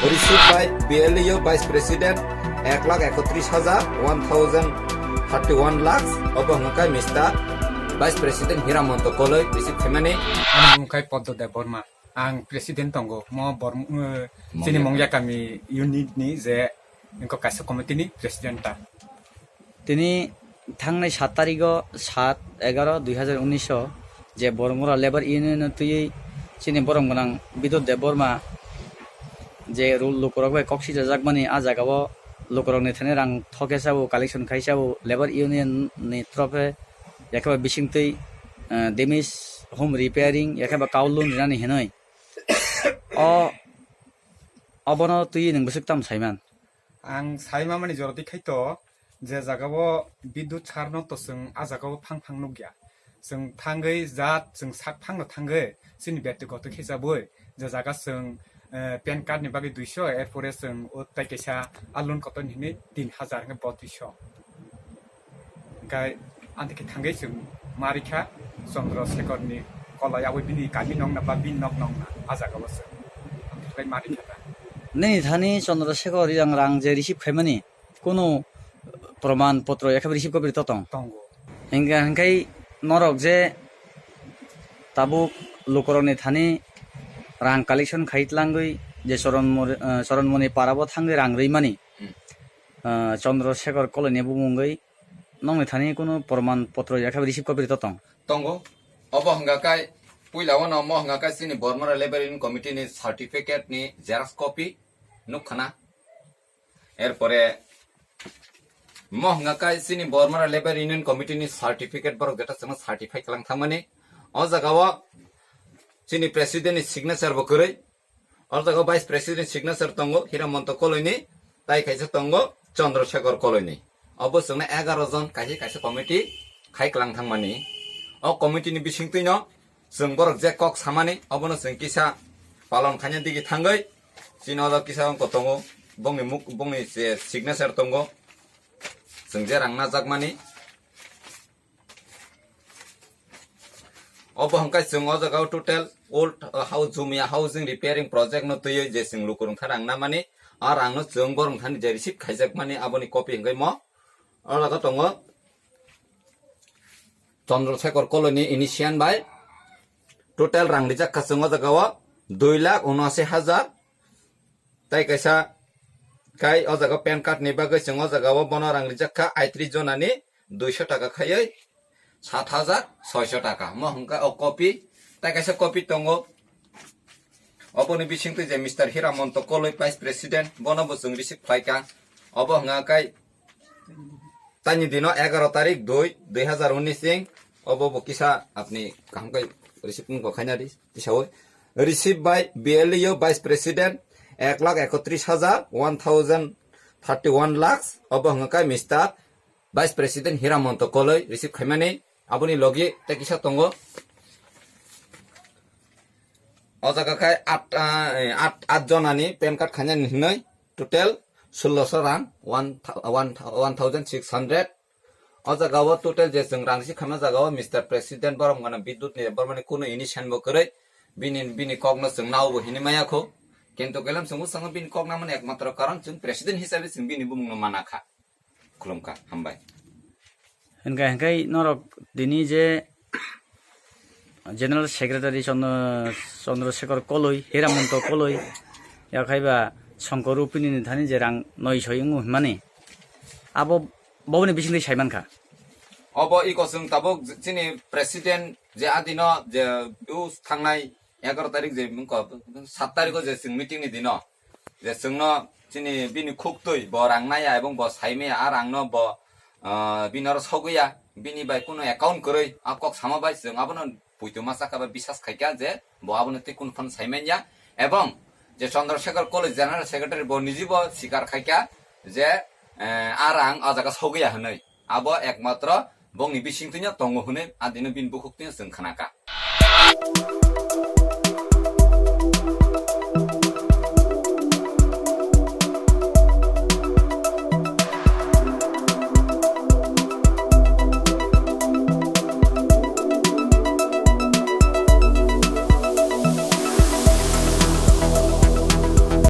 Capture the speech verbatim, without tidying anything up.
Received by B L A O Vice President ek lakh ekotris hajar, one thousand thirty one lakhs, obo hwnka Mister Vice President Hiramonto Koloi receive khaimani. Ani mung khai Poddo Debbarma. Ang president tongo. Mo Borm-, eh, chini Mongya Mongya kami unit ni je engko kaisa committee ni president ta. Tini thangnai saat tarigo, saat egaroh dui hazar unnish o je Bormura Labour Union no twiwi chini borom gwnang Bidut Debbarma je ru-, lukurok bai kok sijajakmani, a jagao lukurokni thani rang thoke sabo, collection khai sabo, Labour Union ni trophe, yakhe ba bisingtwi, eh, damage home repairing, yakhe ba kau loan rinani hinwi. O, obono twiwi nwng bwswk tamo saiman? Ang saima mani jora di khai to, je jagao Bidut sir no to chwng a jagao phang phang nukya. Chwng thangwi jat chwng sak phang no thangwi chini byaktigoto khe chabwi je jaga chwng, eh, pan card ni bagwi duiso, erpore chwng o tai kaisa a loan kotor hinwi tin hazar hwnkhe bo duiso. Hwnkhe amtwi khe thangwi chwng ma rikha Chandra Shekhar ni koloi, aboni bini kami nokna ba bini nok nokna a jagao chwng amtwi khe ma rikha ta. Nini thani Chandra Shekhar yang rang je receive khaimani, kunu proman potro yakhe receive copy to tong? Tongo. Hingkha hingkhai norok je tabuk lukurokni thani rang collection khai tlangwi je Charan Mor-, eh, Charan Moni parabo thangwi rang rwimani, Hmm. eh, Chandra Shekhar Koloi ni bumungwi nokni thani kunu proman potro yakhe receive copy to tong? Tongo. Obo hwnkha khai puila o no mo hwnkha khai chini Bormara Labour Union Committee ni certificate ni xerox copy nukkhana. Erpore mo hwnkha kai chini Bormara Labour Union Committee ni certificate borok jeta chwngno certify klang thangmani. O jaga o chini president ni signature bo kwrwi. O jaga o vice president signature tongo Hiramonto Koloi ni, tai kaisa tongo Chandra Shekhar Koloi ni. Obo chwngno egaroh jon kaisa kaisa committee khai klang thangmani. O committee ni bisingtwi no chwng borok je kok samani, obono chwng kisa palon khaina digi thangwi, chini ojak kisa wngkha tongo, bongni muk-, bongni je signature tongo, chwng je rang najakmani. Obo hwnkhe chwng o jaga o total old, uh, house, Jumia housing repairing project no twiwi je chwng lukurok kha rang namani, a rang no chwng borok thani je receive khaijakmani, aboni copy hwnkhe mo o jaga tongo. Chandra Shekhar Koloi ni initial bai total rang rijak kha chwng o jaga o dui lakh unashi hajar. Tai kaisa kai o jaga o pan card ni bagwi chwng o jaga o bono rang rijak kha aitris jona ni duiso taka khaiwi sat hajar soiso taka. Mo hwnkha o copy, tai kaisa copy tongo. Oboni bisingtwi je Mister Hiramonto Koloi, Vice President, bono bo chwng receive khlai kha. Obo hwnga kai tani dino egaroh tarik dui, dui hazar unis ing, obo bo kisa apni kaham kai receive wngkha khaina ri, tisawi. Received by B L A O Vice President, ek lakh ekotris hajar, one thousand thirty one lakhs, obo hwnga kai Mister Vice President Hiramonto Koloi receive khaimani, aboni logi tei kisa tongo. O jaga khai at, ah, eh, at, at jonani pan card khainani hinwi total sulloso rang, one thou-, one thou-, one thousand six hundred. O jaga o total je chwng rang receive khaima jaga o Mister President borom gana Bidut ni bormani kuno initial bo kwrwi, bini, bini kok no chwng nao bo hinwi maya kho. Kintu kelam chwng bwskango bini kok namani ekmatro karon chwng President hisabe chwng bini bumung no mana kha. Khulumkha, hambai. Hingkha hingkhai norok tini je General Secretary Chandra, Chandra Shekhar Koloi, Hiramonto Koloi, yakhai ba Shankar Rupini ni thani je rang noi soi wngo hwnmani, abo boboni bisingtwi saimankha. Obo iko chwng tabuk chini President je adino je u thangnai egaroh tarik je wngkha, sat tarikh o je chwng meeting ni dino, je chwngno chini bini khuktwi bo rang naya ebong bo saimaya, a rangno bo, ah, bini oro sogwiya, bini bai kunu account kwrwi, a kok sama bai chwng abono puituma saka bai bisas khaikha je bo abono tei kunu phano saimanya, ebong je Chandra Shekhar Koloi General Secretary bo nijibo sikar khaikha je, eh, a rang a jaga sogwiya hwnwi. Abo ekmatro bongni bisingtwino tongo hwnwi adino bini bukhuktwino chwng khnakha.